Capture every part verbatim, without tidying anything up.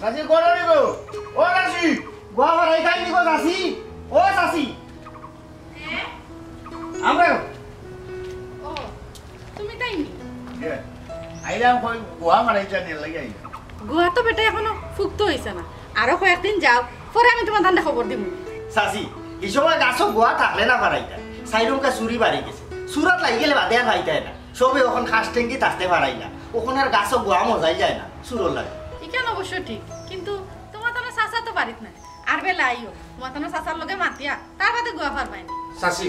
চাচি, কোন আনি গো? ও চাচি! গুয়া ফারাইতায় নি গো চাচি? ও চাচি! আমরা গো। ও, তুমি তাই নি? ইয়ে, আইলাম কই গুয়া ফারাইতায় নি লাগি আইলাম। গুয়া তো বেটা এখনো ফুক্ত অইছে না, আরো কয়েকদিন যাও, পরে আমি তুমার তানরে খবর দিমু। চাচি, ই সময় গাছো গুয়া থাকলে না ফারাইতায়, চাইরোবায় চুরি বাড়ি গেছে, চুরাত লাগি গেলে বাদে আর ফাইতায় না। সবে অখন খাস টেঙ্গি থাকতে ফারায় না, অখন আর গাছো গুয়া মজাই যায় না, চুরর লাগি। ইখান অবশ্য ঠিক, কিন্তু তুমার তানর চাচা তো বাড়িত নাই। আর বেলা আইও, তুমার তানর চাচার লগে মাতিয়া, তার বাদে গুয়া ফারবায় নি। চাচি,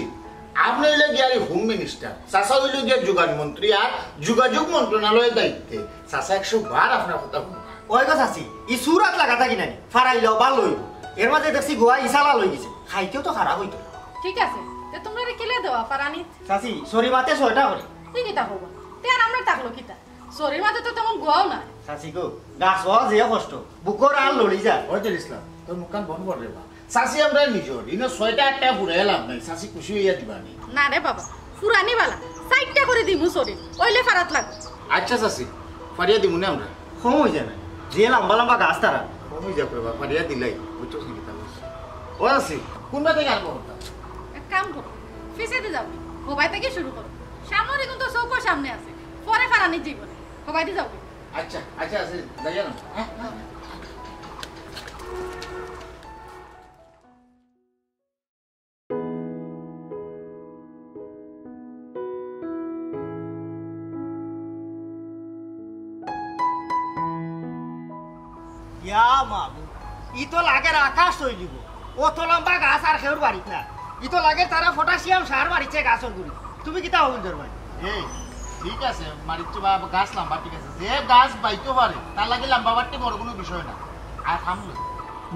আপনে অইলা গিয়া আর হোম মিনিস্টার, চাচা অইলা গিয়া যোগান মন্ত্রী আর যোগাযোগ মন্ত্রণালয়র দায়িত্বে। চাচা একশো বার আপনার কথা হুনবা। ওই গো চাচি, ই চুরাত লাগা থাকি নানি, ফারাইলেও ভালা অইবো। এর মাঝে দেখছি গুয়া ইসালা লই গেছে, খাইতেও তো খারাপ অইতো না। ঠিক আছে, তে তুমরারে কিলা দেওয়া ফারানি? চাচি, চুরি মাতে ছয়টা করে। ই কিতা কইবা? তে আর আমরার থাকলো কিতা? চুরির মাঝে তো তেমন গুয়াও নাই। চাচি গো, গাছ হওয়া যে কষ্ট, বুকর আর লড়ি যায়। ওই তো ইসলাম, তোর মুখখান বন্ধ কর রে বা। চাচি আমরা নিজর, ইনো ছয়টা আটটা ফুরাইয়া লাভ নাই, চাচি খুশি অইয়া দিবা নি। না রে বাবা, ফুরানি বালা, চাইরটা করি দিমু চুরি, অইলে ফারাত লাগবো। আচ্ছা চাচি, ফারিয়া দিমু নে আমরা। কম অই যায় না, যে লম্বা লম্বা গাছ তারা। কম অই যাক রে বা, ফারিয়া দিলাই, বুঝছস নি কিতা কইছি? ও চাচি, কোনটা থাকি আরম্ভ করতাম? এক কাম করো, পিছেদি যাও, হবাই থাকি শুরু করো। সামনের ইগুন তো চউখর সামনে আছে, পরে ফারানি জীবনে, হবাইদি যাও। আচ্ছা, আচ্ছা, আচ্ছা, যাইয়া না। হ্যাঁ? ইয়া মাবুদ, ই তো লাগের আকাশ ছইলিবো। অত লম্বা গাছ আর কেউর বাড়িত না। ই তো লাগের তারা পটাশিয়াম সার মারিছে গাছর গুড়িত। তুমি কিতা হবিল ধরবাই? এই, ঠিক আছে, মারিচ্ছ বা গাছ লম্বা, ঠিক আছে। যে গাছ বাইতো পারে, তার লাগি লম্বা বাট্টি বড় কোনো বিষয় না। আর খামলো।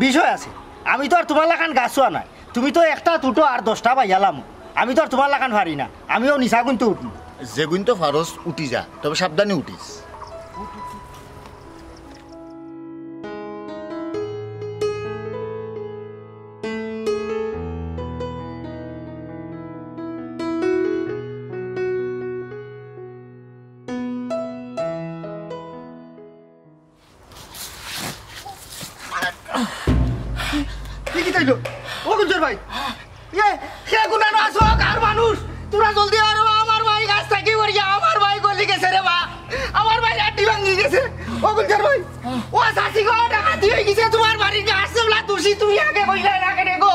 বিষয় আছে। আমি তো আর তুমার লাখান গাছ চুয়া নায়। তুমি তো একটা তুটো আর দশটা বাইয়া লামো। আমি তো আর তুমার লাখান ফারি না। আমিও নিচা গুনতে উঠমু। যেগুন তো ফারস উঠি যা, তবে সাবধানে উঠিস। কি, কি তাইলো? ও গুলজার ভাই, এ, হে গুনানো আছো, কার মানুষ? তোরা জলদি আরো আমার ভাই গাছ থাকি পড়িয়া, আমার ভাই গলি গেছে রে বা, আমার ভাই আড্ডি ভাঙ্গি গেছে। ও গুলজার ভাই, ও চাচি গো, ডাকাতি অই গেছে, তুমার বাড়ির গাছ যেবলা তুলছি, তুমি আগে কইলায় না কেনে গো?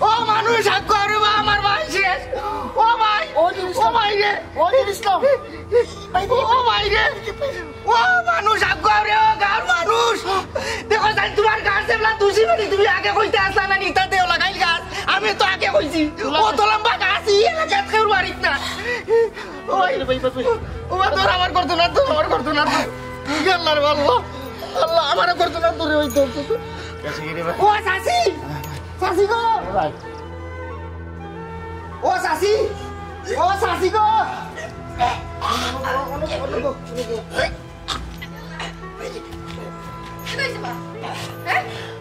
ও মানুষ, আগুয়া রে বা, আমার ভাই শেষ। ও ভাই, ও জিনিস ও ভাই রে। ও জিনিস তো। ও ভাই রে। ও মানুষ, আগুয়া রে, ও গাঁওর মানুষ। দেখো, জানি তুমার গাছ যেবলা তুলছি মানে তুমি আগে কইতা আছলা না নি, ইতা দেও লাগাইল গাছ। আমি তো আগে কইছি। অত লম্বা গাছ, ই এলাকাত কেউর বাড়িত না। ওই, ভাই, ভাই, ভাই। ও মা, তোর আমার করতো না, তোর আমার করতো না, তোর। ইয়া আল্লাহ রে আল্লাহ। আল্লাহ, আমারে করতো না, তোরে ওই তোর। ও চাচি, চাচি গো। ও চাচি, ও চাচি গো।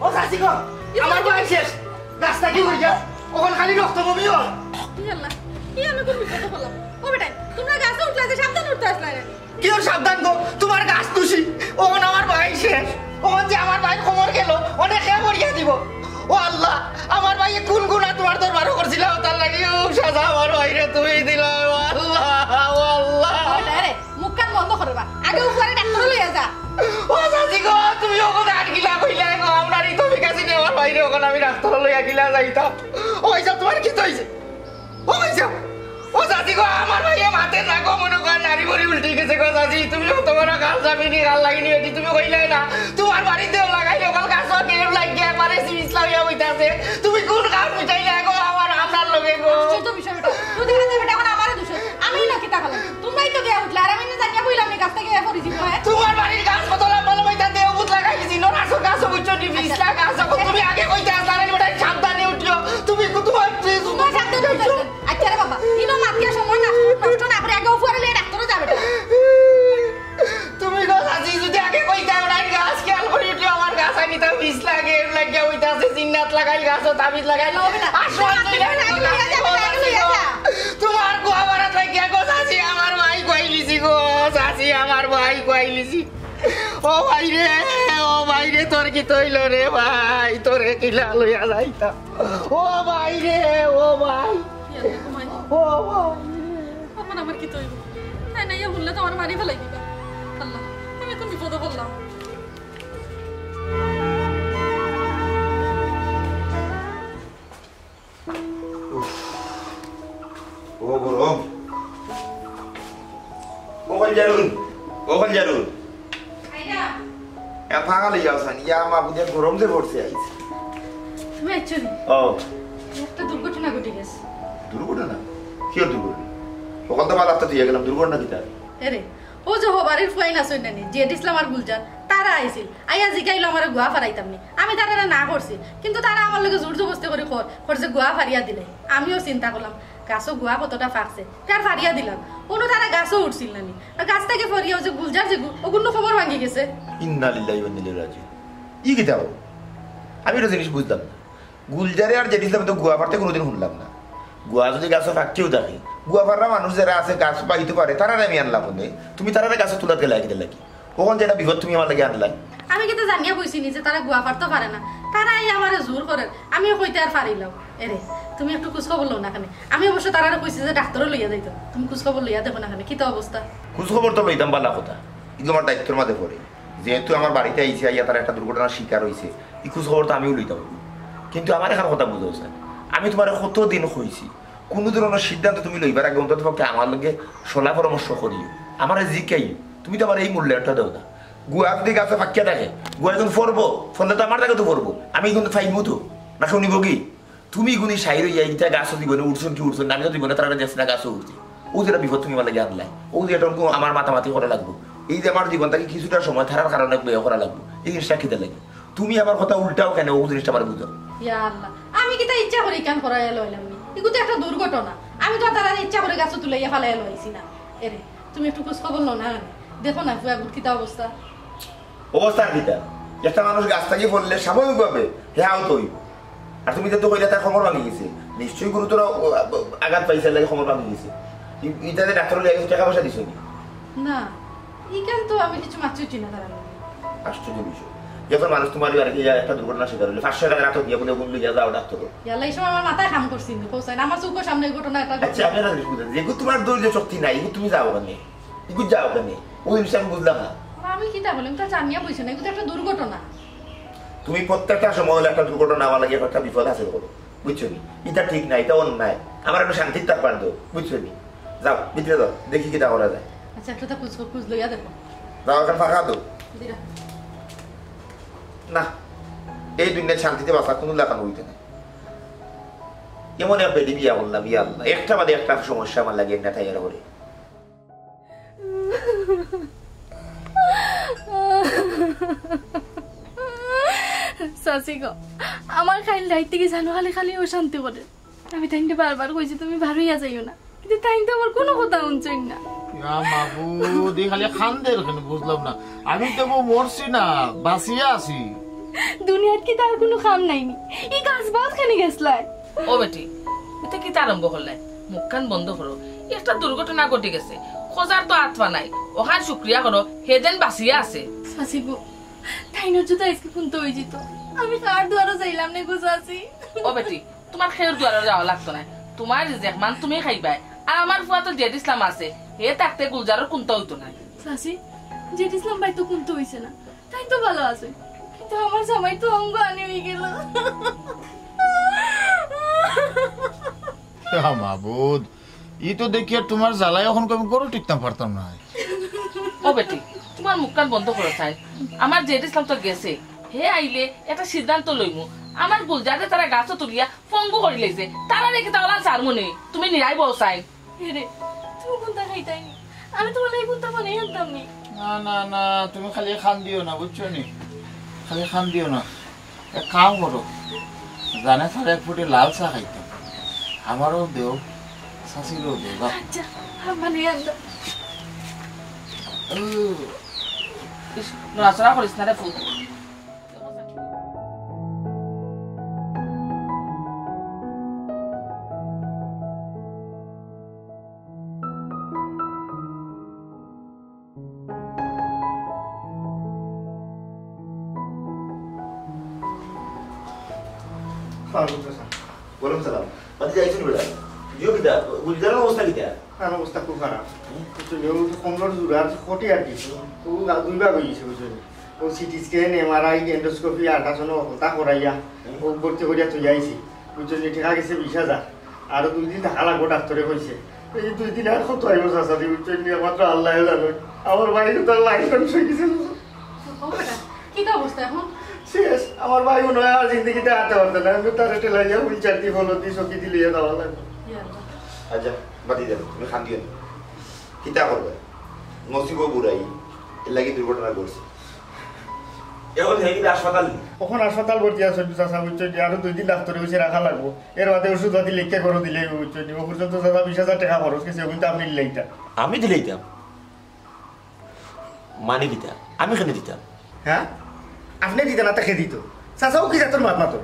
ও চাচি গো, আমার ভাই শেষ। গাছ থাকি পড়িয়া, অখন খালি রক্ত বমি অর। ইয়া আল্লাহ, ই আমি কোন বিপদো পড়লাম? ও বেটাইন, তুমরা গাছে উঠলা যে সাবধানে উঠতা আছলায় না নি? কিওর সাবধান গো, তুমার গাছ তুলছি, অখন আমার ভাই শেষ। অখন যে আমার ভাইর খবর গেলো, অনে কে পড়িয়া দিবো? ও আল্লাহ, আমার ভাইয়ে কুন গুনা তুমার দরবারো করছিলা, অতার লাগি অউ সাজা আমার ভাইরে তুমি দিলায়, ও আল্লাহ, ও আল্লাহ। ও বেটা রে, মুখখান বন্ধ করো বা, আগে উপরে ডাক্তারো লইয়া যা। ও চাচি গো, তুমি অখন আর কিলা কইলায় গো, আমরার ই তফিক আছে নি আমার ভাইরে, অখন আমি ডাক্তারো লইয়া কিলা যাইতাম? ও ভাইসাব, তুমার কিতা অইছে? ও ভাইসাব, ও চাচি গো, আমার ভাইয়ে মাতের না গো, মনো কর নাড়ি ভুড়ি উল্টি গেছে গো চাচি, তুমি অত বড় কাল যাবি নি, কাল লাগি নি, এটি তুমি কইলায় না, তুমার বাড়িত দেও লাগাইল, কাল গাছ কেউ লাগিয়া একবারে সিমিস লাগাইয়া বইতাছে, তুমি কুন কাম মিটাইলায় গো, আমার আপনার লগে গো। আশ্চর্য বিষয় বেটা, তুই দেখা যায় বেটা অখন আমারে দোষ, আমি না কিতা করলাম? তুমরাই তো গিয়া উঠলা, আর আমি না জানিয়া বইলাম নি গাছ থাকি পড়ি যিবো, হ্যাঁ? তুমার বাড়ির গাছ কত লম্বা লম্বা, ইতা দেও ভূত লাগাই দিছি, নড়াচড় গাছ, বুঝছো নি, পিছলা গাছ, তুমি আগে কইতা আছলা না নি, বেটা সাবধানে উঠিও, তুমি কত তুমার সাবধানে উঠো। আচ্ছা রে বাবা, ইনো মাতিয়া সময় না, নষ্ট না করি আগে উপরে লইয়া ডাক্তারো যা বেটা। তুমি গো চাচি, যদি আগে কইতা, ওরাই গাছ খেয়াল করি উঠিও, আমার গাছ আমি তো পিছলা লাগে, এর লাগিয়া অইতাছে, জিন্নাত লাগাইল গাছো, তাবিজ লাগাইল, আসমান তুই তুমার গুয়া বারাত লাগিয়া গো চাচি, আমার ভাই কইলিছি গো, চাচি, আমার ভাই কইলিছি। ও ভাই রে, ও ভাই রে, তোর কিতা অইলো রে ভাই? তোরে কিলা লইয়া যাইতাম? ও ভাই রে, ও ভাই, ও ভাই। আমার, আমার কিতা অইবো? তাই না, ইয়া হুনলে তো আমারে মারি ফালাই দিবা। আল্লাহ, আমি কুন বিপদো পড়লাম। উফ। ও গরম। ও খালজারুন, ও খালজারুন। এ পাগল অইয়া আছইন, ইয়া মা বুঝে গরম যে পড়ছে আইজ। তুমি আইছো নি? ও। একটা দুর্ঘটনা ঘটি গেছে। দুর্ঘটনা? কিয়র দুর্ঘটনা? সকাল তো বাজার তো দিয়া গেলাম, দুর্ঘটনা কিতা? এরে, ও যে হবারির ফুয়াইন আছইন না নি, জেড ইসলাম আর গুলজার, তারা আইছিল। আইয়া জিগাইলো আমারে গুয়া ফারাইতাম নি। আমি তারারে না করছি, কিন্তু তারা আমার লগে জোর জবস্তি করি কর, কর যে গুয়া ফারিয়া দিলে। আমিও চিন্তা করলাম, গাছো গুয়া কতটা ফাকছে, তার ফারিয়া দিলাম। অনো তারা গাছো উঠছিল না নি, আর গাছ থাকি ফরিয়া ও যে গুলজার যে গু-, অগুর নু কোমর ভাঙ্গি গেছে। ইন্না লিল্লাহি ওয়া ইন্না ইলাইহি রাজিউন। ই কিতা অয়? আমি একটা জিনিস বুঝলাম না। গুলজারে আর জেড ইসলামে তো গুয়া ফারতে কুনুদিন হুনলাম না। গুয়া যুদি গাছো ফাকিয়াও থাকে, গুয়া ফাররা মানুষ যেরা আছে, গাছ বাইতো পারে, তারারে আমি আনলাম অনে। তুমি তারারে গাছো তুলাত গেলায় কিতার লাগি? অখন যেটা বিপদ তুমি আমার লাগি আনলায়। আমি কিতা জানিয়া বইছি নি যে তারা গুয়া ফারতো পারে না? তারা আইয়া আমারে জোর করের, আমিও কইতে আর ফারিলাম। এরে, তুমি একটু খোঁজ খবর লও না কেনে? আমি অবশ্য তারারে কইছি যে ডাক্তরো লইয়া যাইতো। তুমি খোঁজ খবর লইয়া দেখো না কেনে, কিতা অবস্থা? খোঁজ খবর তো লইতাম, বালা কথা। ইগু আমার দায়িত্বর মাঝে পড়ে। যেহেতু আমার বাড়িত আইছে, আইয়া তারা একটা দুর্ঘটনার শিকার অইছে, ই খোঁজ খবর তো আমিও লইতাম অইবো। কিন্তু আমার একখান কথা বুঝাও স্যার, আমি তুমারে কতদিন কইছি, কুনু ধরনর সিদ্ধান্ত তুমি লইবার আগে অন্তত পক্ষে আমার লগে সলা পরামর্শ করিও, আমারে জিকাইও। তুমি তো আমারে ই মূল্যায়নটা দেও না। গুয়া যুদি গাছো ফাকিয়া থাকে, গুয়া যখন ফরবো, ফরলে তো আমার জাগাত ফরবো, আমি কিন্তু ফাইমু তো, না শুনিবো কি? তুমি গুনি সাইর অইয়া ইতা গাছো জীবনে উঠছইন কি উঠছইন না, আমি তো জীবনে তারারে দেখছি না গাছো উঠতে। অউ যেটা বিপদ তুমি আমার লাগি আনলায়, অউ যে এটা আমার মাতামাতি করা লাগবো। এই যে আমার জীবন থাকি কিছুটা সময় তারার কারণে ব্যয় করা লাগবো, এই জিনিসটা কিতার লাগি? তুমি আমার কথা উল্টাও কেনে, অউ জিনিসটা আমারে বুঝাও। ইয়া আল্লাহ, আমি কিতা ইচ্ছা করি ইখান করাইয়া লইলাম নি? ইগু তো একটা দুর্ঘটনা। আমি তো তারারে ইচ্ছা করি গাছো তুলাইয়া ফালাইয়া লইছি না। এরে, তুমি একটু খোঁজ খবর লও না, দেখো না ফুয়াগুর কিতা অবস্থা। অবস্থা কিতা? একটা মানুষ গাছ থাকি পড়লে স্বাভাবিকভাবে হে আহত অইবো। আর তুমি তো কইলা তার কোমর ভাঙি গেছে, নিশ্চয়ই গুরুতর, ও, আ-, আঘাত পাইছে, এর লাগি কোমর ভাঙি গেছে। ই-, ইটা যে ডাক্তর লইয়া গেছে, টেকা পয়সা দিছো নি? না, ইখান তো আমি কিছু মাতছি না তারার লগে। আশ্চর্য বিষয়। যখন মানুষ তুমার বাড়িত ইয়া একটা দুর্ঘটনা শিকার অইলে, পাঁচশো টাকা রাখো দিয়া বলে, "অগুন লইয়া যাও ডাক্তর।" ইয়াল্লা, ই সময় আমার মাথায় কাম করছে নি, কও চাইন, আমার চউখর সামনে এই ঘটনা একটা আচ্ছা, ঘটছে। আমি একটা জিনিস বুঝলাম, যেগু তুমার ধৈর্য শক্তি নাই, এগু তুমি যাও কেনে? ইগু যাও কেনে? অউ জিনিসটা আমি বুঝলাম না। আমি কিতা বললাম, তা জানিয়া বইছে না, ইগু তো একটা দুর্ঘটনা। তুমি প্রত্যেকটা সময় অইলে একটা দুর্ঘটনা আমার লাগি একটা বিপদ হাজির করো, বুঝছো নি? ইটা ঠিক না, ইটা অন্যায়। আমার একটু শান্তির তারপর দেও, বুঝছো নি? যাও, ভিতরে যাও, দেখি কিতা করা যায়। আচ্ছা, একটা তো খোঁজ, খোঁজ লইয়া দেখো। যাও, এখন ফাঁকা দেও। দিরা। না, এই দুনিয়ার শান্তিতে বাঁচা কুনু লাখান অইতে নাই। এমন এক বেটি বিয়া করলাম, ইয়া আল্লাহ, একটা বাদে একটা সমস্যা আমার লাগি এমনে তৈয়ার করে। চাচি গো, আমার খাইল রাইত থাকি জানো খালি খালি অশান্তি করে। আমি তাইনরে বারবার কইছি, "তুমি বারইয়া যাইও না।" কিন্তু তাইন তো আমার কুনু কথা হুনছইন না। ইয়া মাবুদ, ই খালি কান্দের কেনে বুঝলাম না। আমি তো মরছি না, বাঁচিয়া আছি। দুনিয়াত কিতা আর কুনু কাম নাই নি? ই গাছ বাদ কেনে গেছলায়? ও বেটি, ইতা কিতা আরম্ভ করলায়? মুখখান বন্ধ করো। একটা দুর্ঘটনা ঘটি গেছে, খোঁজার তো আত পা নাই। অখান শুক্রিয়া করো, হে যেন বাঁচিয়া আছে। চাচি গো, তাইনর যুদি আইজকে কুন্তা অইযিতো, আমি কার দুয়ারো যাইলাম নে গো চাচি। ও বেটি, তুমার কেউর দুয়ারো যাওয়া লাগতো নায়। তুমার রিজেক মান তুমি খাইবায়। আর আমার ফুয়া তো জেড ইসলাম আছে, হে থাকতে গুলজারর কুন্তা অইতো নায়। চাচি, জেড ইসলাম ভাইর তো কুন্তা অইছে না, তাইন তো ভালা আছইন। কিন্তু আমার জামাই তো অঙ্গ আনি অইগেলো। ইয়া মাবুদ, ই তো দেখি আর তুমার জ্বালায় অখন কই আমি ঘরো টিকতাম পারতাম নায়। ও বেটি, তুমার মুখখান বন্ধ করো চাইন। আমার জেড ইসলাম তো গেছে, হে আইলে একটা সিদ্ধান্ত লইমু। আমার গুলজাররে তারা গাছো তুলিয়া পঙ্গু করিলাইছে, তারারে কিতা অলান ছাড়মু নি? তুমি নিরাই বও চাইন। এরে, তুমি কুন্তা খাইতায় নি? আমি তুমার লাগি কুন্তা বানাই আনতাম নি। না, না, না, তুমি খালি কান্দিও না, বুঝছো নি? খালি কান্দিও না। এক কাম করো, জানে তার এক ফুটি লাল চা খাইতাম, আমারেও দেও, চাচিরেও দেও, যাও। আচ্ছা, বানাই আনতাম। ও। ইস, নড়াচড়া করিস না রে ফুত। ওয়ালাইকুম সালাম। বাড়িত আইছনি বেটা? জিও কিতা? গুলজারর অবস্থা কিতা? তার অবস্থা খুব খারাপ। বুঝছো নি? ও তো কমরর জোড়া আর খটি আর কি। ও গা-, দুই ভাগ অই গেছে, বুঝছো নি? ও CT scan, MRI, endoscopy, ultrasound, অকলতা করাইয়া ও ভর্তি করিয়া থইয়া আইছি। বুঝছো নি? টেকা গেছে বিশ হাজার। আরো দুই দিন থাকা লাগবো, ডাক্তরে কইছে। এই দুই দিন আর কত আইবো চাচাজি, বুঝছো নি? একমাত্র আল্লায় জানে। আমার ভাইর তো লাইফ টাইম হয়ে গেছে। ও বেটা, কিতা অবস্থা এখন? শেষ। আমার ভাই মনে হয় আর জিন্দেগিতে আটতে পারতো না। আমি তার একটা লাইয়া হুইল চেয়ার দিয়ে ফলো দিয়ে চকি দিয়ে লইয়া যাওয়া লাগবে। ইয়া আল্লাহ। আচ্ছা, বাদ দেও, তুমি কান্দিও না। কিতা করবে? নসিবও বুড়াই, এর লাগি দুর্ঘটনা ঘটছে। এখন হেগিন হাসপাতাল নি? অখন হাসপাতাল ভর্তি আছে, চাচা, বুঝছো নি? আরো দুই দিন ডাক্তরে কইছে রাখা লাগবো। এর বাদে ওষুধ পাতি লেখিয়া করে দিলে, বুঝছো নি? ও পর্যন্ত চাচা বিশ হাজার টেকা খরচ গেছে, ওখান তো আপনি নিলেইতা। আমি দিলেইতাম? মানে কিতা? আমি কেনে দিতাম? হ্যাঁ? আপনে দিতা না, তে কে দিতো? চাচাও কি জাতর মাত মাতো?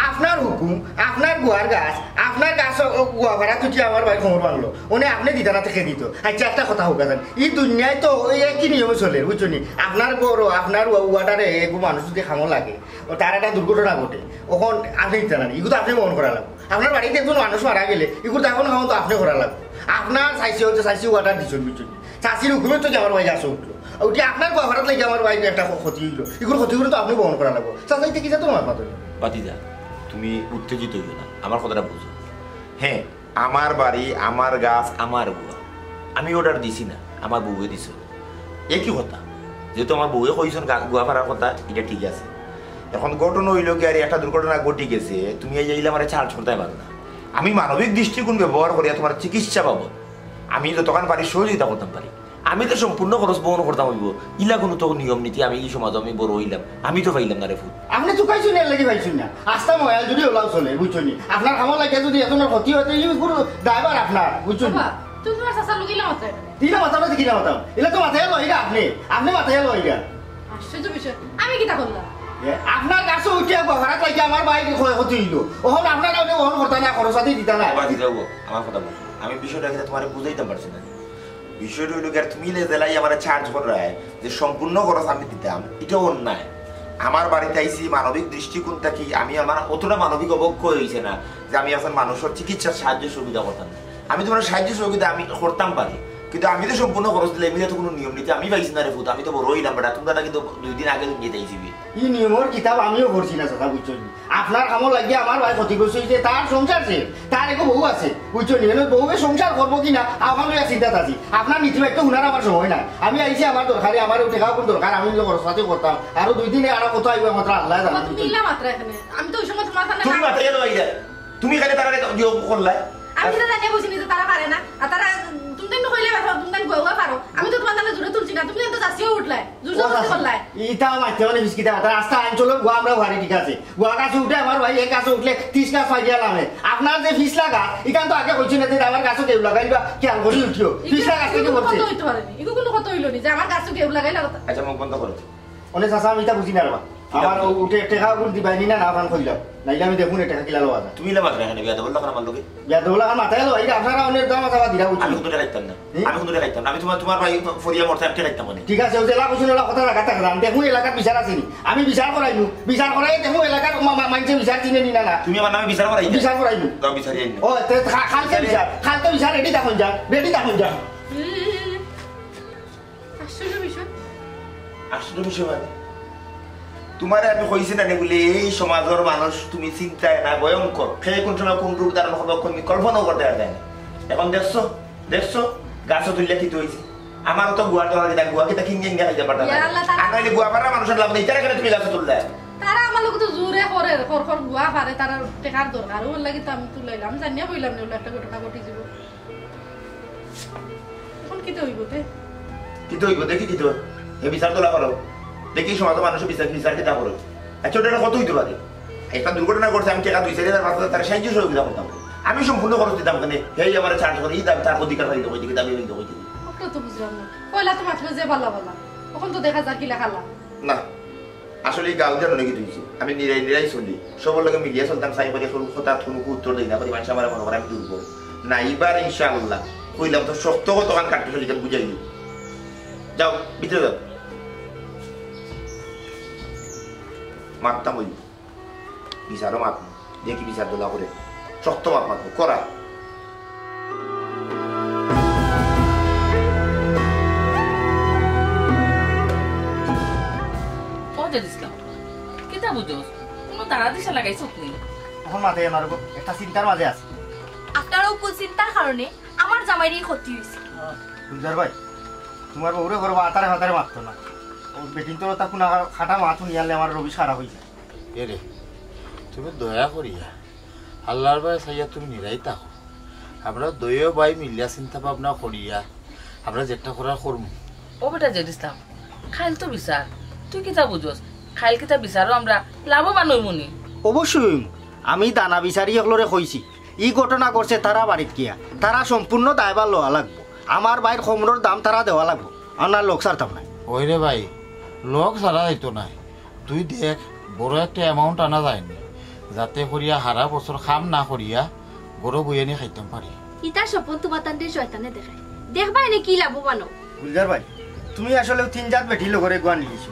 আপনার হুকুম, আপনার গুয়ার গাছ, আপনার গাছ ও গুয়া ভাড়া তুটি আমার ভাই খবর বাংলো। ওনে আপনে দিতা না, তে কে দিতো? আচ্ছা, একটা কথা হোক, জান, এই দুনিয়ায় তো ওই একই নিয়মে চলে, বুঝছো নি? আপনার ঘরও, আপনার ওয়াটারে এগু মানুষ যদি খামো লাগে, ও তার একটা দুর্ঘটনা ঘটে, ওখান আপনি দিতা না, এগু তো আপনি বহন করা লাগবো। আপনার বাড়িতে একজন মানুষ মারা গেলে, এগুর দাফন খাওয়ান তো আপনি করা লাগবো। আপনার চাইছে হয়তো চাইছে ওয়াটার দিছন, বুঝছো নি? চাচির হুকুমে তো আমার ভাই গাছে উঠলো। উঠি আপনার কপালত লাগি আমার ভাই একটা ক্ষতি হইলো। এগুলো ক্ষতিগুলো তো আপনি বহন করা লাগবো। চাচা, ইতে কি জাতর মাত মাতো? বাতিজা, তুমি উত্তেজিত হইও না, আমার কথাটা বুঝো। হ্যাঁ, আমার বাড়ি, আমার গাছ, আমার গুয়া। আমি অর্ডার দিছি না, আমার বউয়ে দিছে। একই কথা, যেহেতু আমার বউয়ে কইছন গা-, গুয়া ফাড়ার কথা, এটা ঠিক আছে। এখন ঘটনা হইল কি, আরে একটা দুর্ঘটনা ঘটি গেছে, তুমি এই এইলে আমার চার্জ করতে পারো না। আমি মানবিক দৃষ্টিকোণ ব্যবহার করিয়া তোমার চিকিৎসা বাবদ আমি যতখান পারি সহযোগিতা করতাম পারি। আমি তো সম্পূর্ণ খরচ বহন করতাম হইব। ইলা কোনো তো নিয়ম নীতি, আমি এই সমাজে আমি বড় হইলাম, আমি তো পাইলাম না রে ফুট। আপনি চুকাইছুন এর লাগি পাইছুন না। আস্তা ময়াল যদি ওলাও চলে, বুঝছো নি? আপনার খামো লাগে যদি এত ক্ষতি হয়, তো এই পুরো দায়ভার আপনার, বুঝছো নি? বাবা, তুমি তোমার চাচার লগে ইলা মাতায় না। ইলা মাতাম না, কিলা মাতাম? ইলা তো মাথায় লইরা আপনি। আপনি মাথায় লইরা। আশ্চর্য বিষয়। আমি কিতা করলাম? এ, আপনার গাছে উঠিয়া গোহারাত লাগি আমার ভাই ক্ষয় ক্ষতি হইল। ওখানে আপনার কাছে ওখানে করতে না, খরচ আদি দিতে না। বাবা, দিতে হবো। আমার কথা বুঝো। আমি বিষয়টা কিন্তু তোমার বুঝাইতাম পারছি না। বিষয়টা হইল কি, আর তুমি লে জেলাই আমার চার্জ করায় যে সম্পূর্ণ খরচ আমি দিতাম, এটা অন্যায়। আমার বাড়িতে আইছি মানবিক দৃষ্টিকোণ থাকি, আমি আমার অতটা মানবিক অবক্ষয় হইছে না যে আমি এখন মানুষের চিকিৎসার সাহায্য সুবিধা করতাম না। আমি তোমার সাহায্য সহযোগিতা আমি করতাম পারি, কিন্তু আমি তো সম্পূর্ণ খরচ দিলে, এমনি তো কোনো নিয়ম নীতি আমি পাইছি না রে ফুত। আমি তো বড় হইলাম বেটা, তোমরা কিন্তু দুই দিন আগে নিয়ে যাইছিবি। ই নিয়মর কিতাব আমিও পড়ছি না চাচা, বুঝছো নি? আপনার কামো লাগিয়া আমার ভাই ক্ষতিগ্রস্ত হইছে, তার সংসার শেষ, তার এগো বউ আছে, বুঝছো নি? এনে বউয়ে সংসার করবো কি না, আমার লইয়া চিন্তাত আছি। আপনার নীতিবাক্য হুনার আমার সময় নাই। আমি আইছি আমার দরকারে, আমার ওই টেকা কোন দরকার, আমি নিলে খরচ পাতি করতাম। আরো দুই দিনে আরো কত আইবো, মাত্র আল্লাহ জানে। বাবা, তুমি ইলা মাত্র এখানে। আমি তো ওই সময় তোমার কানে তুমি না মাত্র এলো আইলে, তুমি এখানে তারা ইয়ে করলাই। আমি তো জানি বুঝিনি যে তারা পারে না। আর তারা তুমি তো কইলে পারো, তুমি তো গোয়া পারো। আমি তো তোমার তাহলে জোরে তুলছি না, তুমি তো যাচিও উঠলাই, জোর ও জবরদস্তি চাচা, করলাই। ইটা মাইতে মানে বিস্কিট, তারা আস্তা আইন চলো, গোয়া আমরা ভারি ঠিক আছে। গোয়া গাছে উঠে আমার ভাই, এক গাছে উঠলে ত্রিশ গাছ পাই গেলাম। আপনার যে ফিস লাগা, ইখান তো আগে কইছি না যে আমার গাছে কেউ লাগাইবা, খেয়াল করি উঠিও। ফিস লাগা থেকে বলছি। কত হইতে পারেনি, এগুলো কোনো কত হইলো নি যে আমার গাছে কেউ লাগাই লাগাতে। আচ্ছা, মুখ বন্ধ করো। ওনে চাচা, আমি ইটা বুঝি না রে বা। আমার ও উঠে টেকা গুণ দিবাই নি না, না পান কইলাম। নাইলে আমি দেখুন টেকা কিলা লওয়া যায়। তুমি ইলা মাত্র এখানে বিয়া দেবল লাখান আমার লগে। বিয়া দেবল লাখান মাথায় লো, এই আপনারা অনেক দাম আছে, দিরা বুঝি। আমি কোনো টেকা দিতাম না। হুম? আমি কোনো টেকা দিতাম না। আমি তোমার, তোমার ভাই ফরিয়া মরতে আমি টেকা দিতাম মানে। ঠিক আছে, ওই যে লাখ শুনে কথা রাখা থাকে না। আমি দেখুন এলাকার বিচার আছে নি। আমি বিচার করাইমু। বিচার করাই দেখুন এলাকার মা-, মা-, মানছে বিচার চিনে নি না, না। তুমি আমার নামে বিচার করাই দিও। বিচার করাইমু। দাও বিচার আইন। ও, তে খা-, কালকে বিচার। বিচার। কালকে বিচার রেডি থাকুন যান। রেডি থাকুন যান। আশ্চর্য বিষয়। আশ্চর্য বিষয় মানে? তোমারে আমি কইছি না নি বলে এই সমাজর মানুষ তুমি চিন্তায় না, ভয়ঙ্কর। কে কোন সময় কোন রূপ ধারণ করবে, কোন কল্পনাও করতে পারবে না। এখন দেখছো, দেখছো, গাছও তুললে কিতা হইছে। আমারও তো গুয়ার দরকার, কিতা গুয়া কিতা কিনে নিয়ে খাইতে পারতাম না। ইয়া আল্লাহ, তারা আর নাইলে গুয়া পাড়ার মানুষের লাভ নেই, তারা কেন তুমি গাছও তুললে? তারা আমার লোক তো জোরে করে, খর খর গুয়া পারে, তারা টেকার দরকার, ওর লাগি তো আমি তুলাইলাম, জানিয়া কইলাম না, ওগুলো একটা ঘটনা ঘটি যাব। এখন কিতা হইব তে? কিতা হইব? দেখি কিতা হইব। এ বিচার তোলা করো। দেখি সমাজর মানুষের বিচার, বিচার কিতা করো। আচ্ছা, ওটা কত হইতে পারে? একটা দুর্ঘটনা ঘটছে, আমি টেকা দুই চার হাজার, পাঁচ হাজার তারা সাহায্য সহযোগিতা করতাম। আমি সম্পূর্ণ খরচ দিতাম কেনে? হেই আমার চার্জ করে, এই দাবি, তার অধিকার পাইতে কইতে, কি দাবি পাইতে কইতে। ওটা তো বুঝলাম না। পয়লা তো মাতলো যে বালা বালা। এখন তো দেখা যায় কিলা খালা। না, আসলে এই গাঁও জানো নাকি তুই? আমি নিরাই নিরাই চলি, সবার লগে মিলিয়া চলতাম, চাই করি কোনো কথা কোনো উত্তর দেই না, করি মানুষ আমার মনে করে আমি দুর্বল। না, এবার ইনশাআল্লাহ কইলাম তো শক্ত কতখান কাটতে চলি, বুঝাই দিই। যাও, ভিতরে যাও। মারতাম ওই বিচারও মাত। দেখি বিচার দলা করে শক্ত মাত মাতবো, করা। ও জেড ইসলাম, কিতা বুঝোস? কোনো ধারা দিশা লাগাইছত নি? অখন মাতে আমার একটা চিন্তার মাঝে আছি। আপনার অউ কুচিন্তার কারণে আমার জামাইরই ক্ষতি হইছে। গুলজার ভাই, তোমার বউরে করবা আতারে ফাতারে মারতো না। ও বেটিন তো তা কুনা কাটা মাত হুনিয়ালে আমার রবিশ খারাপ হইছে। এরে, তুমি দয়া করিয়া আল্লাহর ভয়ে চাইয়া তুমি নিরাই থাকো। আমরা দুইও ভাই মিলিয়া চিন্তা ভাবনা করিয়া আমরা যেটা করার করমু। ও বেটা জেড ইসলাম, খাইল তো বিচার, তুই কিতা বুঝোস? খাইল কিতা বিচারও আমরা লাভবান হইমু নি? অবশ্যই হইমু। আমি দানা বিচারি অকলরে কইছি, ই ঘটনা ঘটছে তারা বাড়িত গিয়া, তারা সম্পূর্ণ দায়ভার লওয়া লাগবো। আমার ভাইর কমরর দাম তারা দেওয়া লাগবো, আমরা লোক ছাড়তাম না। ওই রে ভাই, লোক ছাড়া যাইতো নায়। তুই দেখ, বড় একটা অ্যামাউন্ট আনা যায়নি, যাতে করিয়া হারা বছর কাম না করিয়া গরু বইয়ানি খাইতাম পারি। ইতা স্বপন তোমার তান্ডে শয়তানে দেখায়, দেখবা এনে কি লাভবান অও। গুলজার ভাই, তুমি আসলে তিন জাত বেটি লগরে গুয়া নিলিছো,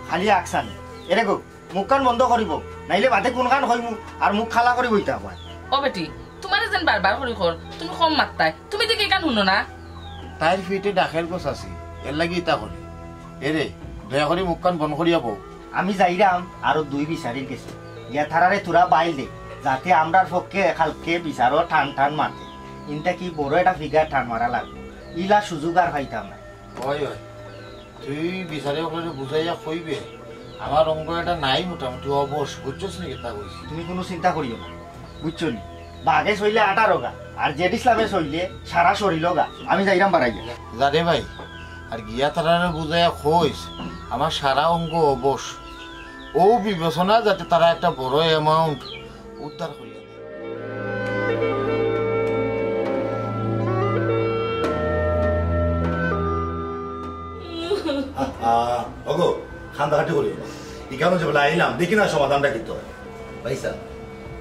খালি আকসানি। এরে গো, মুখখান বন্ধ করিব, নাইলে বাদে কোনখান কইমু আর মুখ খালা করি বইতা হয়। ও বেটি, তোমারে যেন বারবার করি কর, তুমি কম মাত্তায়, তুমি দেখি কান হুনো না। তাইর ফিটে ডাকের গোছ আছে, এর লাগি ইতা করে। এরে, দয়া করি মুখখান বন্ধ করিয়া বউ। আমি যাইরাম আরো দুই বিচারির গেছে, গিয়া তারারে তুরা বাইল দে, যাতে আমরার পক্ষে কালকে বিচারও টান টান মাতে। ইনটা কি বড় একটা ফিগার টান মারা লাগবো, ইলা সুযোগ আর পাইতাম না। ওই, ওই, তুই বিচারে ওগুলো বুঝাইয়া কইবে, আমার অঙ্গ এটা নাই মোটামুটি অবশ, বুঝছস নি কিতা কইছি? তুমি কোনো চিন্তা করিও না, বুঝছো নি? বাঘে সইলে আঠারো গা, আর জেড ইসলামে সইলে সারা শরীর গা। আমি যাইরাম বাড়াইয়া। যা রে ভাই, আর গিয়া তারারে বুঝাইয়া কইস, আমার সারা অঙ্গ অবশ। ও বিবেচনা যাতে তারা একটা বড় অ্যামাউন্ট উদ্ধার করিয়া দেয়। আহা, ওগো, কান্দাকাটি করিও না। ইখানো যে বলে আইলাম, দেখি না সমাধানটা কিতা অয়। ভাই সাহেব,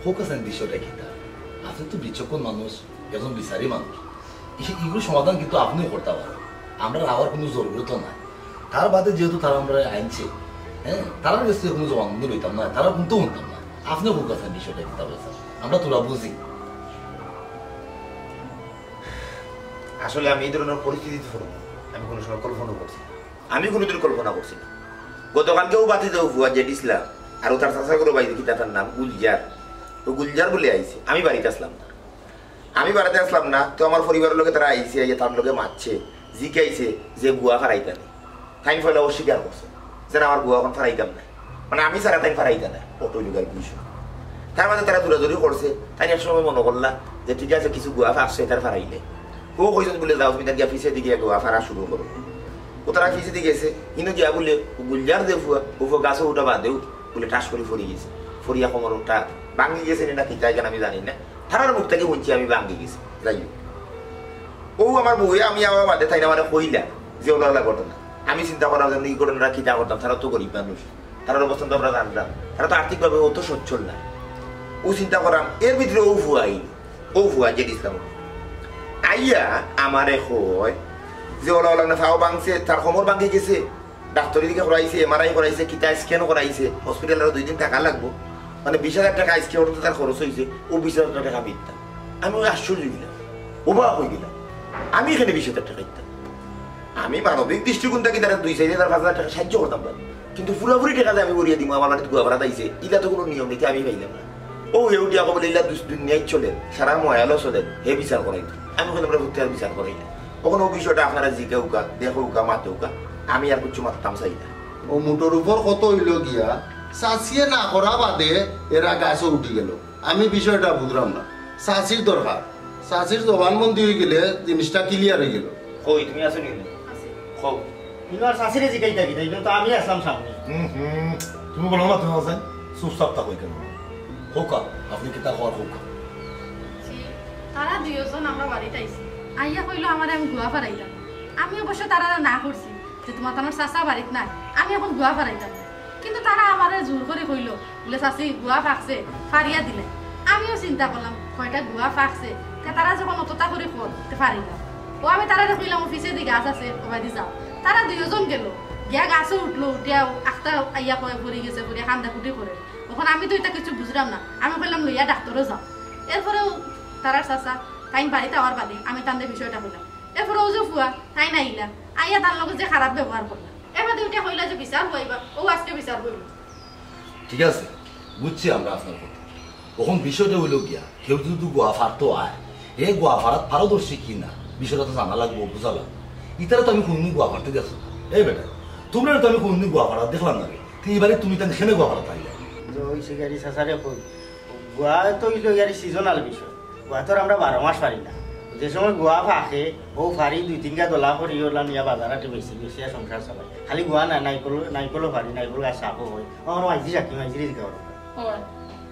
হোক আছেন বিষয়টা কিতা? আপনি তো বিচক্ষণ মানুষ, একজন বিচারী মানুষ। ই-, ইগুলো সমাধান কিন্তু আপনিও করতা পারেন। আমরার আওয়ার কোনো জরুরত নাই। তার বাদে যেহেতু তারা আমরারে আনছে, হ্যাঁ, তারার কাছ থেকে কোনো জবানবন্দি লইতাম না, তারা কিন্তু হুনতাম না। আপনিও হোক আছেন বিষয়টা কিতা ভাই সাহেব? আমরা তোরা বুঝি। আসলে আমি এই ধরনের পরিস্থিতিতে পড়ব, আমি কোনো সময় কল্পনা করছি না। আমি কোনোদিন কল্পনা করছি না। গতকালকেও বাতি যাও ফুয়া জেড ইসলাম, আর ও তার চাচা করে বাইরে কিতা তার নাম গুলজার, ও গুলজার বলে আইছে, আমি বাড়িতে আসলাম না। আমি বাড়িতে আসলাম না, তো আমার পরিবারের লোকে তারা আইছে, আইয়া তার লোকে মাতছে, জিকাইছে যে গুয়া ফারাইতা নি। তাইন ফয়লা অস্বীকার করছে, যেন আমার গুয়া অখন ফারাইতাম না, মানে আমি ছাড়া তাইন ফারাইতা না, অটো যুগার বিষয়। তার মাঝে তারা দৌড়াদৌড়ি করছে, তাইন এক সময় মনে করলা যে ঠিক আছে, কিছু গুয়া ফাঁকছে, তার ফারাইলে। ও কইছেন বলে, "যাও, তুমি তার গিয়া পিছে দিকে গুয়া ফারা শুরু করো।" ও তারা পিছে দিকে গেছে, ইনো গিয়া বলে, ও গুলজার দে ফুয়া, ও ফুয়া গাছে উঠা বাদেও বলে ঠাস করে ফড়ি গেছে। ফড়িয়া কোমর উঠা ভাঙি গেছে নি না কিতা, এখানে আমি জানি না। তারার মুখ থেকে শুনছি আমি ভাঙি গেছি। যাই হোক, ও আমার বউয়ে আমি আমার বাদে তাই না মানে কইলা যে ওলা ওলা ঘটনা। আমি চিন্তা করাম যে এই ঘটনাটা কিতা করতাম, তারা তো গরিব মানুষ, তারার অবস্থা তো আমরা জানতাম, তারা তো আর্থিকভাবে অত সচ্ছল না। ও চিন্তা করাম, এর ভিতরে ও ফুয়া আইল, ও ফুয়া জেড ইসলাম আইয়া আমারে কয় যে ওলা ওলা না ফাও ভাঙছে, তার কোমর ভাঙি গেছে, ডাক্তারি দিকে করাইছে, এমআরআই করাইছে, কিতা স্ক্যান করাইছে, হসপিটালে আরো দুই দিন থাকা লাগবো। মানে বিশ হাজার টাকা আজকে ওটাতে তার খরচ হইছে, ও বিশ হাজার টাকা মিথ্যা। আমি ওই আশ্চর্য হইলাম, অবাক হয়ে গেলাম। আমি এখানে বিশ হাজার টাকা দিতাম। আমি মানবিক দৃষ্টিকোণ থাকি তারা দুই চার হাজার পাঁচ হাজার টাকা সাহায্য করতাম পারি, কিন্তু পুরোপুরি টাকা যে আমি করিয়া দিব, আমার বাড়িতে গুয়া ভাড়া আইছে, এটা তো কোনো নিয়ম নীতি আমি পাইলাম না। ও হে উঠিয়া কবলে ইলা দুস-, দুনিয়ায় চলে, সারা ময়ালো চলে, হে বিচার করাই। আমি কোনো আমরা বুঝতে আর বিচার করাই না। ওখানে ও বিষয়টা আপনারা জিকাউকা, দেখউকা, মাতউকা, আমি আর কিছু মাততাম চাই না। ও মুঠোর উপর কত হইল গিয়া, চাচিয়ে না করা বাদে এরা গাছও উঠি গেল। আমি বিষয়টা বুঝলাম না। চাচির দরকার, চাচির জবানবন্দি হয়ে গেলে জিনিসটা ক্লিয়ার হয়ে গেল। কই, তুমি আছো নি? আছি। কও। ইনো আর চাচিরে জিকাইতা কিতা? ইনো তো আমি আসলাম সামনে। হুম, হুম। তুমি বলো না, তুমি আছেন? চুপচাপ থাকো কেন? হোকা, আপনি কিতা কওয়ার হোকা। জি, তারা দুইজন আমরা বাড়িত আইছে। আইয়া কইলো আমারে আমি গুয়া ফারাইতাম। আমি অবশ্য তারারে না করছি যে তোমার তো আমার চাচা বাড়িত নাই, আমি এখন গুয়া ফারাইতাম না। কিন্তু তারা আমারে জোর করি কইলো, বলে, "চাচি, গুয়া ফাকছে, ফারিয়া দিলে।" আমিও চিন্তা করলাম, কয়টা গুয়া ফাকছে, তে তারা যখন অতটা করি কর, তে ফারি না। ও আমি তারারে কইলাম, "অফিসে দি গাছ আছে, ওবায়দি যাও।" তারা দুইজন গেল, গিয়া গাছে উঠলো, উঠিয়া আখতা আইয়া কয়, "পড়ি গেছে, পড়িয়া কান্দা কুটি করে।" অখন আমি তো ইতা কিছু বুঝলাম না। আমি কইলাম, "লইয়া ডাক্তারো যাও।" এরপরেও তারার চাচা তাইন বাড়িত আওয়ার বাদে আমি তানরে বিষয়টা কইলাম। এরপরে অউ যে ফুয়া, তাইন আইলা, আইয়া তার লগে যে খারাপ ব্যবহার করলা। এর বাদে উঠে কইলা যে বিচার বইবা, অউ আজকে বিচার বইবা। ঠিক আছে, বুঝছি আমরা আপনার কথা। অখন বিষয়টা অইলো গিয়া, কেউ যদি গুয়া ফাড়তো আয়, হে গুয়া ফাড়াত পারদর্শী কি না, বিষয়টা তো জানা লাগবো, বুঝা লাগবো। ইতারে তো আমি কুনুদিন গুয়া ফাড়তে দেখছি না। এই বেটা, তুমরারে তো আমি কুনুদিন গুয়া ফাড়াত দেখলাম না রে। তে ইবারে তুমি তাইলে কেনে গুয়া ফাড়াত আইলা? যে ওই শিকারি চাচারে কই, গুয়া তো অইলো ইয়ার seasonal বিষয়। গুয়া তো আর আমরা বারো মাস ফাড়ি না। যে সময় গুয়া ফাঁকে, অউ ফাড়ি দুই তিনগা দলা করি অলা নিয়া বাজার হাটে বেশি বেশি আর সংসার চালাই। খালি গুয়া না, নাইকল, নাইকলও ফাড়ি, নাইকল গাছ সাফও হয়। আমার মাইজি রাখি, মাইজিরে জিকা করো। অয়,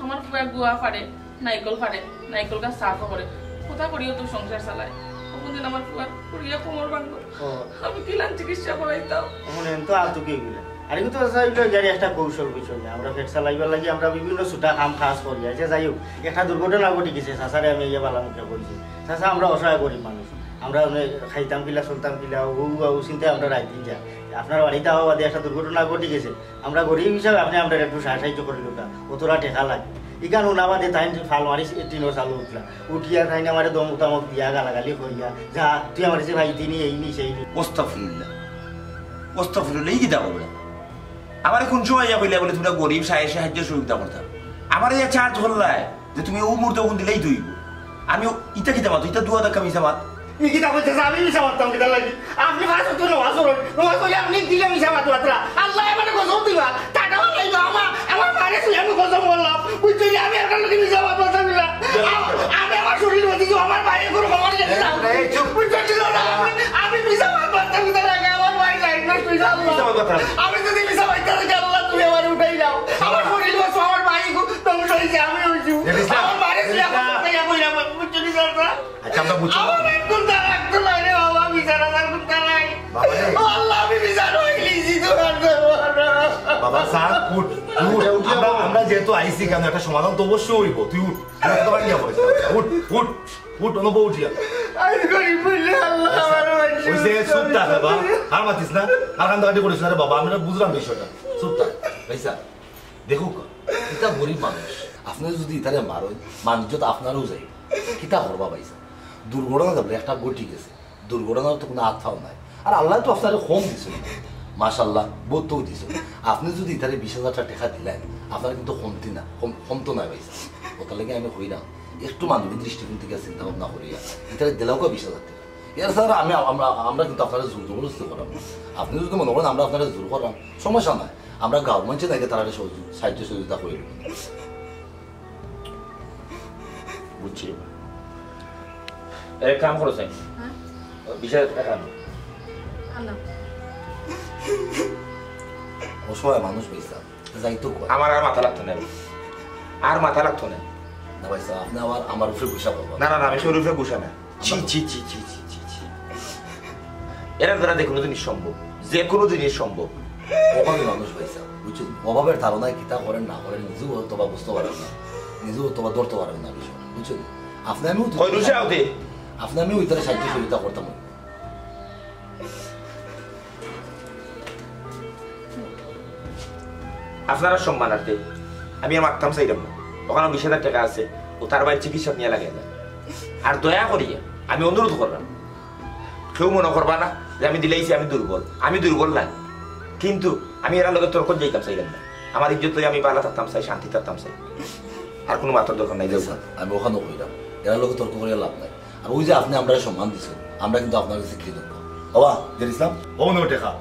আমার ফুয়া গুয়া ফাড়ে, নাইকল ফাড়ে, নাইকল গাছ সাফও করে। কথা করিও তো সংসার চালায়। কোনদিন আমার ফুয়ার করিয়া কোমর ভাঙবো। ও। আমি কিলান চিকিৎসা করাইতাম? অখন এন তো আর তো কেউ গেলে। আর এগুলো তো চাচা অইলো গিয়া একটা কৌশল বিষয় না। আমরা পেট চালাইবার লাগি আমরা বিভিন্ন ছুটা কাম কাজ করি। আচ্ছা, যাই হোক, একটা দুর্ঘটনা ঘটি গেছে, চাচারে আমি ইয়ে বালা মুখে কইছি। চাচা, আমরা অসহায় গরিব মানুষ, আমরা মানে খাইতাম কিলা, চলতাম কিলা, ও, ও, ও চিন্তায় আমরা রাইত দিন যা। আপনার বাড়িত আওয়া বাদে একটা দুর্ঘটনা ঘটি গেছে, আমরা গরিব হিসাবে আপনি আমরা একটু সাহা-, সাহায্য করি লোকা, অতটা টেকা লাগে। ইখান হুনা বাদে তাইন ফাল মারি টিনর চালো উঠলা, উঠিয়া তাইন আমারে দম উতামক দিয়া গালাগালি করিয়া, "যা, তুই আমার কাছে ভাই দিনি, এই নি, সেই নি।" ওস্তাফিরুল্লাহ, ওস্তাফিরুল্লাহ, এই কিতা করবে? আমারে কোন সময় ইয়া কইলে বলে, "তোমরা গরিব, সাহে সাহায্য সহযোগিতা করতাম।" আমারে ইয়া চার্জ করলায় যে তুমি অউ মুহূর্তে অখন দিলেই দইব। আমি ও-, ইতা কিতা মাত, ইতা দুয়া ধাক্কা মিছা মাত। ই কিতা কইতেছে? আমি মিছা মাততাম কিতা লাগি? আপনি পাঁচ ওয়াক্ত নামাজ পড়েন, নামাজ পড়লে আপনি দিলে মিছা মাত মাতরা। আল্লাহ আমারে গজব দিবা, টাকা বানাইবা। আমার, আমার মারে তুই আমি গজব বললাম, বুঝছো নি? আমি আপনার লোকে মিছা মাত মাততাম না। আ-, আমি আমার শরীর মধ্যে আমার ভাইয়ের কোনো খবর গেছে না। এই, এই, চুপ। বুঝছো নি? না, আমি, আমি মিছা মাত মাততাম কিতা লাগি? আমার ভাই লাইন নষ্ট হইছে, আল্লাহ। মিছা মাত মাততাম। আমি যদি মিছা মাততাম, আল্লাহ, তুমি আমারে উঠাই দাও। আমার শরীর বস, আমার ভাই খুব ধ্বংস হইছে, আমি হইছি। জেড ইসলাম, আমার মারে জেড তুই ইসলাম। আমার কথা কইয়া কইয়া, বুঝছো নি, চাচা? আচ্ছা, আমরা বুঝছি। আমার আর কুন্তা রাখতো না রে বাবা, বিচার আমার কুন্তা নাই। বাবা রে। ও আল্লাহ, আমি বিচার হইলিছি, তো আর দেবো না। বাবা, স্যার, উঠ, তুই উঠ। আচ্ছা, উঠিয়া আমরা, বল। আমরা যেহেতু আইছি, কেন একটা সমাধান তো অবশ্যই হইব। তুই উঠ, তুই এত টাকা নিয়ে পড়ে। উঠ, উঠ, উঠ, অনবো উঠিয়া। আমি গরিব বললে আল্লাহ আমার মানষে ওই যে চুপ থাক বাবা, আর মাতিস না, আর কান্দাকাটি করিস না রে বাবা, আমরা বুঝলাম বিষয়টা। চুপ থাক, ভাই স্যার, দেখুক, ইটা গরিব মানুষ, আপনি যদি ইতারে মারেন, মানুষ তো আপনারও যাইব। কিতা করবা ভাই স্যার? দুর্ঘটনা ঘটলে একটা ঘটি গেছে, দুর্ঘটনার তো কোনো আত পাও নাই। আর আল্লাহ তো আপনারে কম দিছে, মাশাআল্লাহ, বহুত তো দিছে। আপনি যদি ইতারে বিশ হাজার টেকা দিলেন, আপনার কিন্তু কমতি না, কম, কমতো না ভাই স্যার। ওটার লাগি আমি কইলাম, একটু মানবিক দৃষ্টিকোণ থেকে চিন্তা ভাবনা করিয়া, ইতারে দিলাও কা বিশ হাজার টেকা। এর স্যার আমি, আমরা, আমরা কিন্তু আপনারে জোর জবরদস্তি করাম না। আপনি যদি মনে করেন আমরা আপনারে জোর করাম, সমস্যা নাই। আমরা গাঁওর মানষে নাকি তারা সহযোগি-, সাহায্য সহযোগিতা করি। বুঝছি। এক কাম করো, স্যার। হ্যাঁ? বিশ হাজার টেকা আনো। আনো। অসহায় মানুষ ভাই স্যার, যাই তো কয়। আমার আর মাথা লাগতো না। আর মাথা লাগতো না। না ভাই স্যার, আপনি আবার আমার উপরে গুসা করবেন। না, না, না, আমি কেউর উপরে গুসা না। ছি, ছি, ছি। এরা দ্বারা যে কোনো জিনিস সম্ভব, যে কোনো জিনিস সম্ভব। অভাবী মানুষ ভাই স্যার, বুঝছেন? অভাবের ধারণায় কিতা করেন না করেন, নিজেও হয়তো বা বুঝতে পারেন না, নিজেও হয়তো বা ধরতে পারেন না বিষয়, বুঝছেন? আপনি আমিও তো কই রুশে আওতে? আপনি আমিও ইতারে সাহায্য সহযোগিতা করতাম। আপনারা সম্মানার্থে আমি আর মারতাম চাইলাম না। ওখানে বিশ হাজার টেকা আছে, ও তার ভাইর চিকিৎসা নিয়ে লাগে না। আর দয়া করিয়া আমি অনুরোধ করলাম, কেউ মনে করবা না যে আমি দিলাইছি, আমি দুর্বল, আমি দুর্বল না। কিন্তু আমি এরার লগে তর্ক যাইতাম চাইলাম না। আমার ইজ্জত লইয়া আমি ভালা থাকতাম চাই, শান্তি থাকতাম চাই। আর কোনো মাতার দরকার নাই, যাও। স্যার, আমি ওখানেও কইলাম, এরার লগে তর্ক করিয়া লাভ নাই। আর ওই যে আপনি আমরারে সম্মান দিছেন, আমরা কিন্তু আপনার কাছে কৃতজ্ঞ। বাবা, জেড ইসলাম, ও মনে টেকা।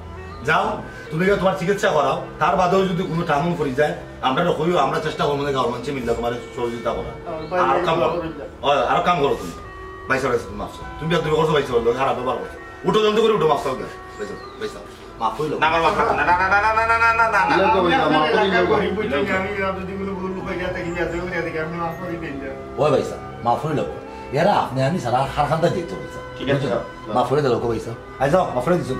যাও, তুমি গিয়া তোমার চিকিৎসা করাও, তার বাদেও যদি কোনো টাউন পড়ি যায়, আমরা কইও, আমরা চেষ্টা করবো না, গাঁওর মানষে মিললে তোমার সহযোগিতা করা। আর কাম করো। ওই, আর কাম করো তুমি। ভাই স্যার, তুমি মাফ চাও। তুমি আর তুমি করছো, ভাই স্যার, খারাপ ব্যবহার করছো। উঠো, জলদি করে উঠো, মাফ চাও। ভাই স্যার, ভাই স্যার, মাফ হইলো। না, আমার মাফ না, না, না। ইলাকা হইলা, মাফ করি ইলাকা। গরিব হইতে আমি যদি কোনো ভুল উপায় গিয়া থাকি, বিয়া থাকি, বিয়া থাকি, আপনি মাফ করে দিন। ওই ভাই স্যার, মাফ হইলো। এরা আপনি আমি সারা হার খান্দা দিতে হবে স্যার। ঠিক আছে, বুঝলেন? স্যার। মাফ করে দিল, ভাই স্যার। আই যাও, মাফ করে দিছো।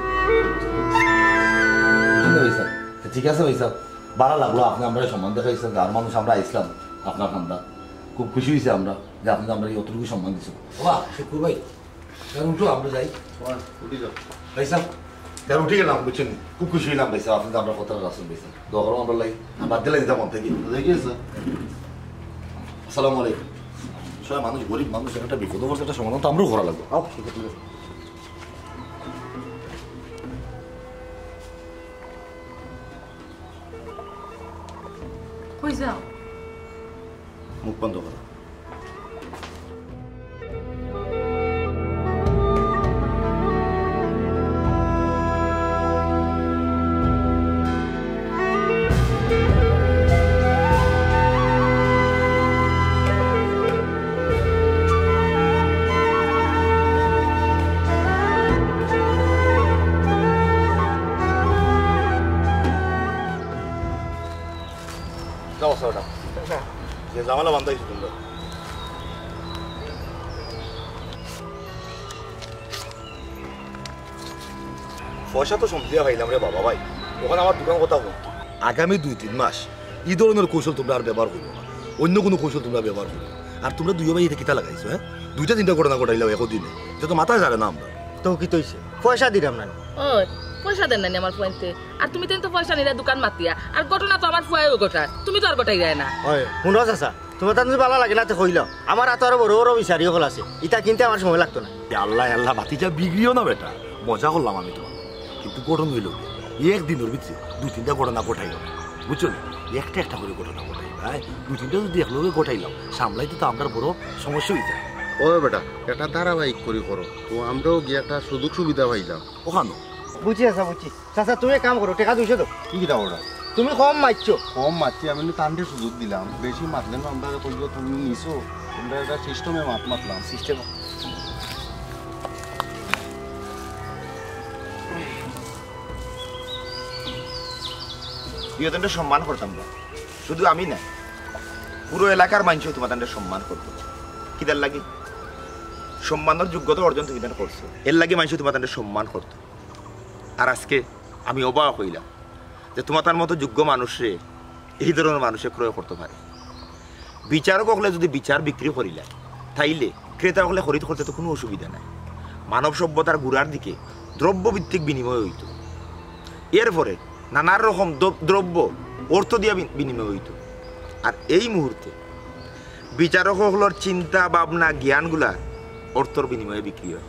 বুঝলেন ভাই স্যার? তো ঠিক আছে ভাই স্যার, ভালো লাগলো, আপনি আমরা সম্মান দেখাইছেন, গাঁওর মানুষ আমরা আইসলাম আপনার খান্দা, খুব খুশি হয়েছে আমরা যে আপনি আমরা অতটুকু সম্মান দিচ্ছেন। বাবা, শুকুর ভাই, স্যার উঠো, আমরা যাই। উঠি যাও। ভাই স্যার, স্যার, উঠি গেলাম, বুঝছইন নি? খুব খুশি অইলাম ভাইসাব, আপনে যে আমরার কথাটা রাখছইন ভাইসাব। দোয়া করো আমরার লাগি, আর বাদ দিলে দিতাম মন থাকি। বুঝা গেছে? আসসালামু আলাইকুম। সবাই মানুষ, গরিব মানুষ, একটা বিপদে পড়ছে, একটা সমাধান তো আমরাও করা লাগবো। আও, ঠিক আছে, ঠিক আছে। কই যাও? মুখ বন্ধ করো। যাও, আচ্ছা, ওটা। যে ঝামেলা বান্ধাইছো তোমরা। পয়সা তো সমঝিয়া পাইলাম রে বাবা ভাই, অখন আমার দুখান কথা বল। আগামী দুই তিন মাস ই ধরনর কৌশল তোমরা আর ব্যবহার করিও না, অইন্য কুনু কৌশল তোমরা ব্যবহার করিও। আর তোমরা দুইও ভাইয়ে ইতা কিতা লাগাইছো, হ্যাঁ? দুইটা তিনটা ঘটনা ঘটাইলাও একদিনে, ইতা তো মাথায় যারে না আমরার। তো কিতা অইছে? পয়সা দিরাম না নি? ও, পয়সা দেইন না নি আমার ফুয়াইন্তে? আর তুমিতাইন তো পয়সা নিরায় দুকান মাতিয়া, আর ঘটনা তো আমার ফুয়ায়ও ঘটার, তুমি তো আর ঘটাইরায় না। অয়, হুনো চাচা, তুমার তান যদি ভালা লাগে না তে কইলাও, আমার আতো আরো বড় বড় বিচারি অকল আছে, ইতা কিনতে আমার সময় লাগতো না। এ আল্লাহ, এ আল্লাহ, ভাতিজা বিগড়িও না বেটা, মজা করলাম আমি তুমার। কিন্তু ঘটনা অইলো গি, এক দিনর ভিতরে দুই তিনটা ঘটনা ঘটাইও না, বুঝছো নি? একটা একটা করি ঘটনা ঘটাইও, হ্যাঁ? দুই তিনটা যদি একলগে ঘটাইলাও, সামলাইতে তো আমরার বড় সমস্যা অইযায়। ও বেটা, একটা ধারাবাহিক করি করো, তো আমরাও গিয়া একটা সুযোগ সুবিধা পাইলাম। অখানো। বুঝছি চাচা, বুঝছি। চাচা, তুমি এক কাম করো, টেকা দুইশো দেও। কি কিতা করো? তুমি কম মাতছো। কম মাতছি, আমি তানরে সুযোগ দিলাম। বেশি মাতলে না, আমরারে কইবো তুমি নিছো। আমরা একটা সিস্টেমে মাত মাতলাম। সিস্টেম। ইয়তনরে সম্মান করতাম না, শুধু আমি না, পুরো এলাকার মাইনষেও তুমার তানরে সম্মান করতো। কিতার লাগি? সম্মানর যোগ্যতা অর্জন তুমি তান করছো, এরলাগি মাইনষে তুমার তানরে সম্মান করতো। আর আজকে আমি অবাক অইলাম যে তুমার তান মতো যোগ্য মানুষরে এই ধরনর মানুষে ক্রয় করতো পারে। বিচারক অকলে যদি বিচার বিক্রি করিলায়, তাইলে ক্রেতা অকলে খরিদ করতে তো কুনু অসুবিধা নাই। মানব সভ্যতার গোড়ার দিকে দ্রব্যভিত্তিক বিনিময় অইতো, এরপরে নানা রকম দ্র-, দ্রব্য অর্থ দিয়া বি-, বিনিময় অইতো। আর এই মুহূর্তে বিচারক অকলর চিন্তা, ভাবনা, জ্ঞানগুলা অর্থর বিনিময়ে বিক্রি অয়।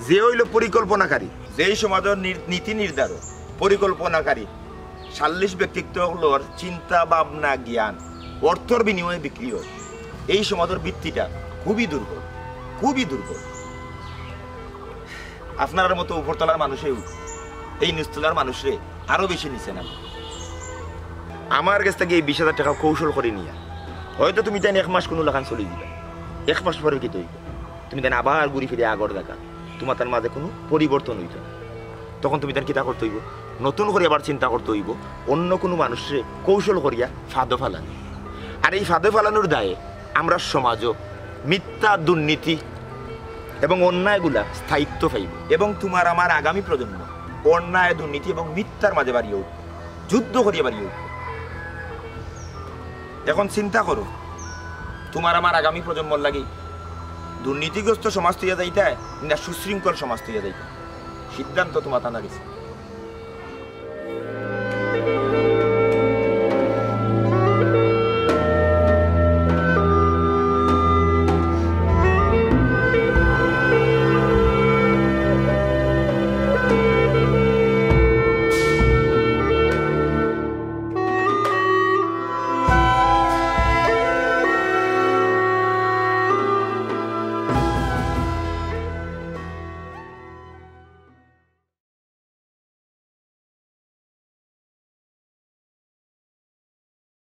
যে অইলো পরিকল্পনাকারী, যেই সমাজর নির-, নীতি নির্ধারক, পরিকল্পনাকারী, সাল্লিশ ব্যক্তিত্ব অকলর চিন্তা, ভাবনা, জ্ঞান অর্থর বিনিময়ে বিক্রি অয়, এই সমাজর ভিত্তিটা খুবই দুর্বল, খুবই দুর্বল। আপনারার মতো উপরতলার মানুষেও এই নিচতলার মানুষরে আরো বেশি নিচে নামে। আমার গেছ থাকি এই বিশ হাজার টেকা কৌশল করি নিয়া হয়তো তুমি তাইন এক মাস কুনু লাখান চলি দিবা, এক মাস পরে কিতা অইবো? তুমি তাইন আবার ঘুরি ফিরি আগর জাগা, তুমার তান মাঝে কুনু পরিবর্তন অইতো না। তখন তুমি তাইন কিতা করতে অইবো? নতুন করি আবার চিন্তা করতে অইবো, অন্য কুনু মানুষরে কৌশল করিয়া ফাঁদো ফালানি। আর এই ফাঁদো ফালানোর দায়ে আমরার সমাজও মিথ্যা, দুর্নীতি এবং অন্যায়গুলা স্থায়িত্ব পাইবো। এবং তুমার আমার আগামী প্রজন্ম অন্যায়, দুর্নীতি এবং মিথ্যার মাঝে বাড়িয়া উঠবো, যুদ্ধ করিয়া বাড়িয়া উঠবো। এখন চিন্তা করো, তুমার আমার আগামী প্রজন্মর লাগি দুর্নীতিগ্রস্ত সমাজ তৈয়া যাইতায় না সুশৃঙ্খল সমাজ তৈয়া যাইতায়? সিদ্ধান্ত তুমার তান গেছে।